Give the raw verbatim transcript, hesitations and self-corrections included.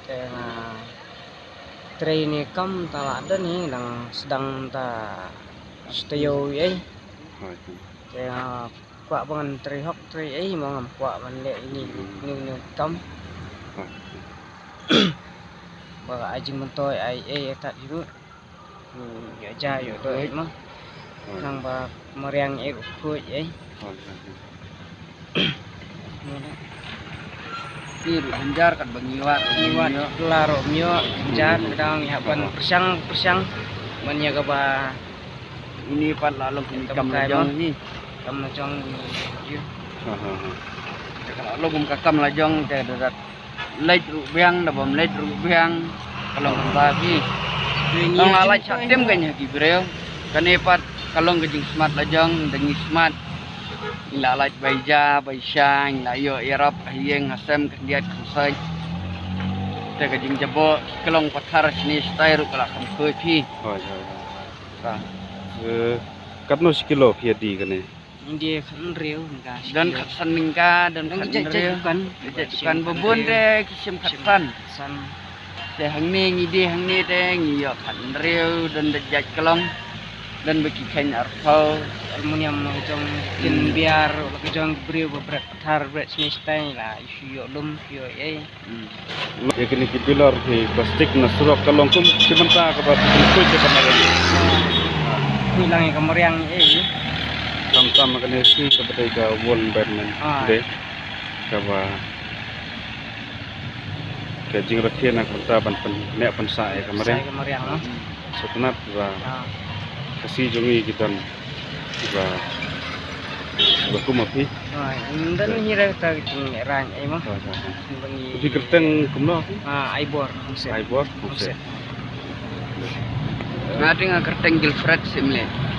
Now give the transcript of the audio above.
Te nga trei ne kam ta la don hi, dang sdang ta stu ei. Te nga kwah ban trei hok trei ei, mo ngam kwah ban leh ini ni ni kam. Ba ai jingmyntoi ai ei tat hi. Ïa ja ïa doi ma. Nang ba mariang ei ruh khuid ei. Ki ruh banjar kat ba ngi wad ngi wad la ruh myo jar ka dang ïa ban pyrshang pyrshang ban ïa ka ba ini pat la long ki kam la jong hi. Kam la jong ïa. Ka la long ka kam la jong te da leit ruh biang, da bym leit ruh biang. Ka long kumta ki. Nang la leit shah tem ka ïa ki briew. Kane pat ka long ka jingsmat la jong, da ngi smat. Ngi la leit bai ja bai sha, ngi la ïoh ïarap ha ïing ha sem khyndiat khynsoit. Te ka jingjaboh ki klong pathar shane shatai ruh ka la kham khuid phi. Hoi hoi. Katno shi kilo phi ïa die kane? Ngi die khatriew ka. Don khatsan ningka, don khatriew. Kan ba bun te ki shim khatsan. Te hangne ngi die hangne te ngi ïoh khatriew, don da jait klong, don ba ki kheiñ arphew. Aluminium jong kin biar la ka jong briew ba bret pathar bret shane shatai la ïoh lum ïoh ei. Ïa kine ki pillar ki plastik na surok ka long kum ki bynta kaba pynkuid ïa ka mariang. Kuid lang ïa ka mariang ei. Tam tam kane shi kaba dei ka wall embankment. Dei kaba ka jingrakhe na ka bynta ban pyneh pynsah ïa ka mariang. Sngewtynnat ba Khasi jong ngi ki don ba ba kum ma phi. Don hi ra ta jing rang ei ma. Phi kyrteng kumno? Aibor Hongset. Aibor Hongset. Nga dei nga kyrteng Gilfred Simle.